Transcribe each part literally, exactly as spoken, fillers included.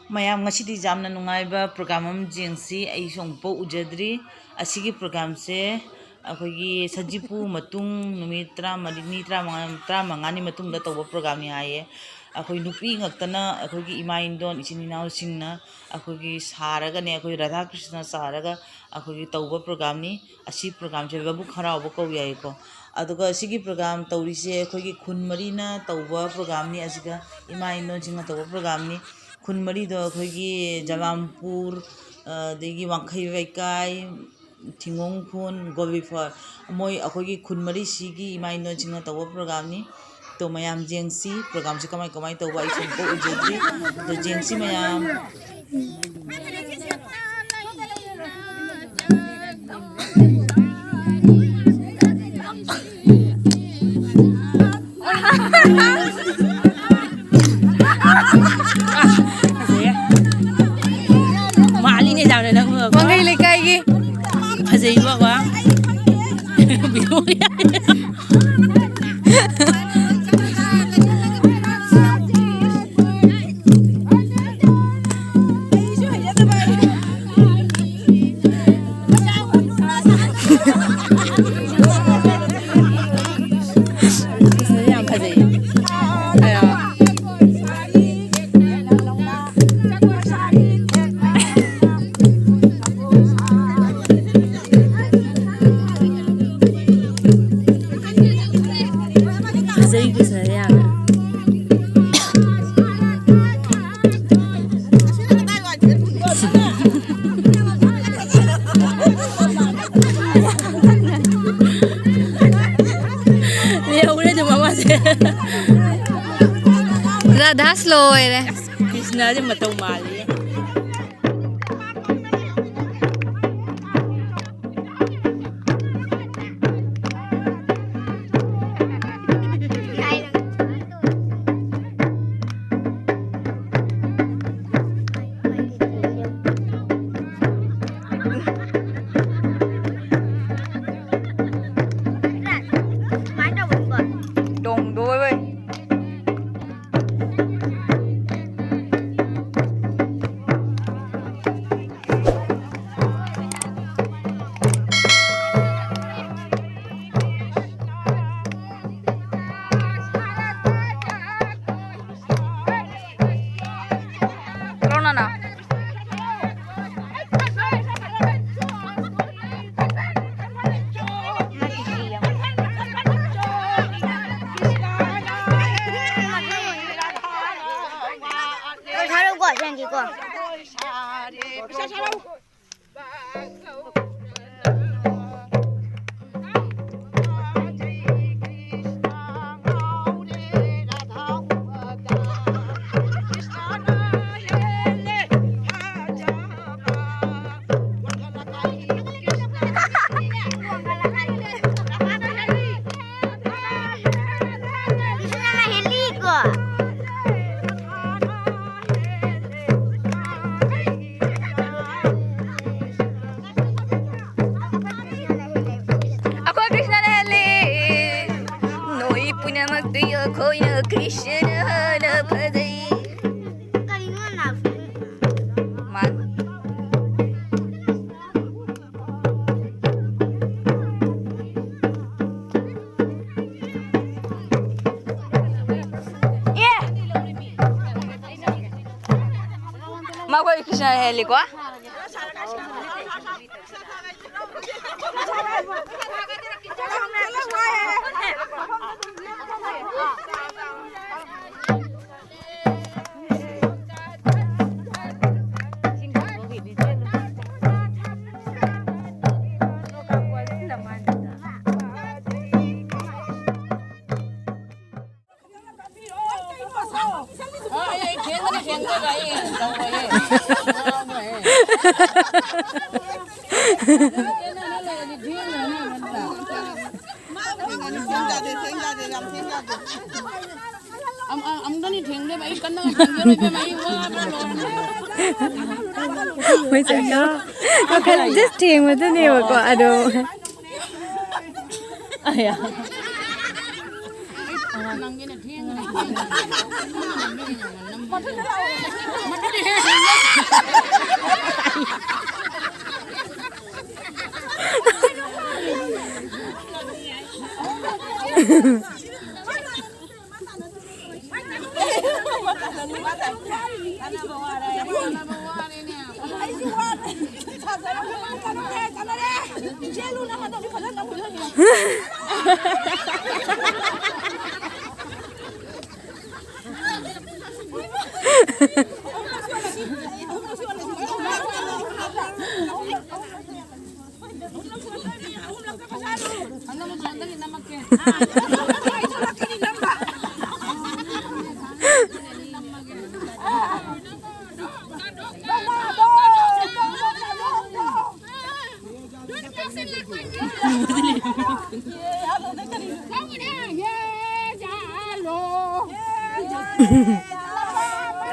ꯃꯌꯥꯝ, ꯉꯁꯤꯗꯤ ꯌꯥꯝꯅ ꯅꯨꯡꯉꯥꯏꯕ ꯄ꯭ꯔꯣꯒ꯭ꯔꯥꯝ ꯑꯃ ꯌꯦꯡꯁꯤ꯫ ꯑꯩꯁꯨ ꯑꯃꯨꯛꯐꯥꯎ ꯎꯖꯗ꯭ꯔꯤ꯫ ꯑꯁꯤꯒꯤ ꯄ꯭ꯔꯣꯒ꯭ꯔꯥꯝꯁꯦ ꯑꯩꯈꯣꯏꯒꯤ ꯁꯖꯤꯕꯨ ꯃꯇꯨꯡ ꯅꯨꯃꯤꯠ ꯇꯔꯥꯃꯔꯤꯅꯤ, ꯇꯔꯥꯃꯉꯥ, ꯇꯔꯥꯃꯉꯥꯅꯤ ꯃꯇꯨꯡꯗ ꯇꯧꯕ ꯄ꯭ꯔꯣꯒ꯭ꯔꯥꯝꯅꯤ ꯍꯥꯏꯌꯦ꯫ ꯑꯩꯈꯣꯏ ꯅꯨꯄꯤ ꯉꯥꯛꯇꯅ, ꯑꯩꯈꯣꯏꯒꯤ ꯏꯃꯥ ꯏꯟꯗꯣꯟ ꯏꯆꯤꯟ ꯏꯅꯥꯎꯁꯤꯡꯅ ꯑꯩꯈꯣꯏꯒꯤ ꯁꯥꯔꯒꯅꯦ, ꯑꯩꯈꯣꯏ ꯔꯥꯙꯥ ꯀ꯭ꯔꯤꯁꯅ ꯁꯥꯔꯒ ꯑꯩꯈꯣꯏꯒꯤ ꯇꯧꯕ ꯄ꯭ꯔꯣꯒ꯭ꯔꯥꯝꯅꯤ꯫ ꯑꯁꯤ ꯄ꯭ꯔꯣꯒ꯭ꯔꯥꯝꯁꯦ ꯂꯧꯕꯨꯛ ꯍꯔꯥꯎꯕ ꯀꯧꯏ ꯍꯥꯏꯌꯦꯀꯣ꯫ ꯑꯗꯨꯒ ꯁꯤꯒꯤ ꯄ꯭ꯔꯣꯒ꯭ꯔꯥꯝ ꯇꯧꯔꯤꯁꯦ ꯑꯩꯈꯣꯏꯒꯤ ꯈꯨꯟ ꯃꯔꯤꯅ ꯇꯧꯕ ꯄ꯭ꯔꯣꯒ꯭ꯔꯥꯝꯅꯤ꯫ ꯑꯁꯤꯒ ꯏꯃꯥ ꯏꯟꯗꯣꯟꯁꯤꯡꯅ ꯇꯧꯕ ꯄ꯭ꯔꯣꯒ꯭ꯔꯥꯝꯅꯤ꯫ ꯈꯨꯟ ꯃꯔꯤꯗꯣ ꯑꯩꯈꯣꯏꯒꯤ ꯖꯂꯥꯝꯄꯨꯔ, ꯑꯗꯒꯤ ꯋꯥꯡꯈꯩ ꯂꯩꯀꯥꯏ, ꯊꯤꯡꯒꯣꯡ ꯈꯨꯟ, ꯒꯣꯕꯤꯐ-, ꯃꯣꯏ ꯑꯩꯈꯣꯏꯒꯤ ꯈꯨꯟ ꯃꯔꯤꯁꯤꯒꯤ ꯏꯃꯥ ꯏꯟꯗꯣꯟꯁꯤꯡꯅ ꯇꯧꯕ ꯄ꯭ꯔꯣꯒ꯭ꯔꯥꯝꯅꯤ꯫ ꯇꯣ, ꯃꯌꯥꯝ ꯌꯦꯡꯁꯤ ꯄ꯭ꯔꯣꯒ꯭ꯔꯥꯝꯁꯦ ꯀꯃꯥꯏ ꯀꯃꯥꯏ ꯇꯧꯕ, ꯑꯩꯁꯨ ꯑꯃꯨꯛꯐꯥꯎ ꯎꯖꯗ꯭ꯔꯤ꯫ ꯑꯗꯣ ꯌꯦꯡꯁꯤ ꯃꯌꯥꯝ꯫ ꯐꯖꯩꯌꯦ꯫ ꯃꯥꯜꯂꯤꯅꯦ ꯌꯥꯝꯅ ꯅꯪ ꯎꯔꯒ꯫ ꯋꯥꯡꯈꯩ ꯂꯩꯀꯥꯏꯒꯤ꯫ ꯐꯖꯩꯕꯀꯣ꯫ ꯌꯥꯝ ꯐꯖꯩ꯫ ꯑꯌꯥ꯫ ꯐꯖꯩ, ꯐꯖꯩ ꯌꯥꯝꯅ꯫ ꯂꯩꯍꯧꯔꯦ ꯑꯗꯨꯝ ꯑꯃꯁꯦ꯫ ꯔꯥꯙꯥꯁ ꯂꯣꯏꯔꯦ꯫ ꯀ꯭ꯔꯤꯁꯅꯁꯦ ꯃꯇꯧ ꯃꯥꯜꯂꯤ꯫ ꯑꯩꯈꯣꯏ ꯀ꯭ꯔꯤꯁꯅꯅ ꯍꯦꯜꯂꯤ꯫ ꯅꯣꯏ ꯄꯨꯝꯅꯃꯛꯇꯨ ꯑꯩꯈꯣꯏꯅ ꯀ꯭ꯔꯤꯁꯅꯅ ꯐꯖꯩ꯫ ꯀꯔꯤꯅꯣ ꯅꯥꯎꯁꯦ? ꯃꯥꯅꯤ꯫ ꯑꯦ! ꯃꯈꯣꯏ ꯀ꯭ꯔꯤꯁꯅ ꯍꯦꯜꯂꯤꯀꯣ꯫ ꯑꯝ-, ꯑ-, ꯑꯃꯨꯛꯇꯅꯤ ꯊꯦꯡꯗꯣꯏꯕ, ꯑꯩ ꯀꯟꯅ ꯊꯦꯡꯗꯣꯏꯕ, ꯏꯕꯦꯝꯃ, ꯑꯩ ꯋꯥꯕꯅ ꯂꯣꯏꯔꯦ꯫ ꯃꯣꯏꯁꯦ ꯋꯥꯈꯜ just ꯊꯦꯡꯕꯗꯨꯅꯦꯕꯀꯣ, ꯑꯗꯣ꯫ ꯑꯌꯥ꯫ ꯅꯪꯒꯤꯅ ꯊꯦꯡꯉꯅꯤ꯫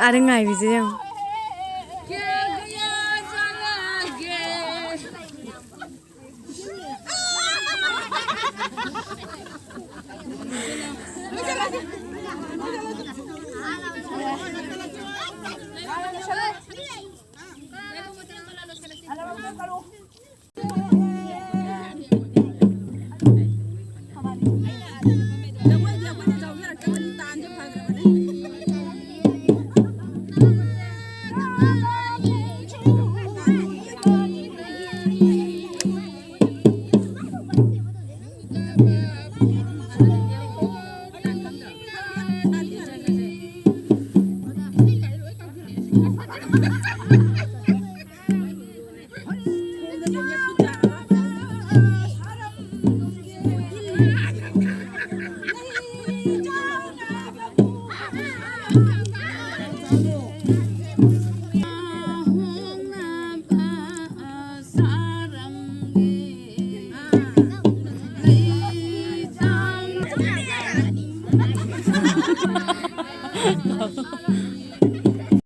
ꯑꯥꯗ ꯉꯥꯏꯕꯤꯁꯦ ꯌꯦꯡꯉꯣ꯫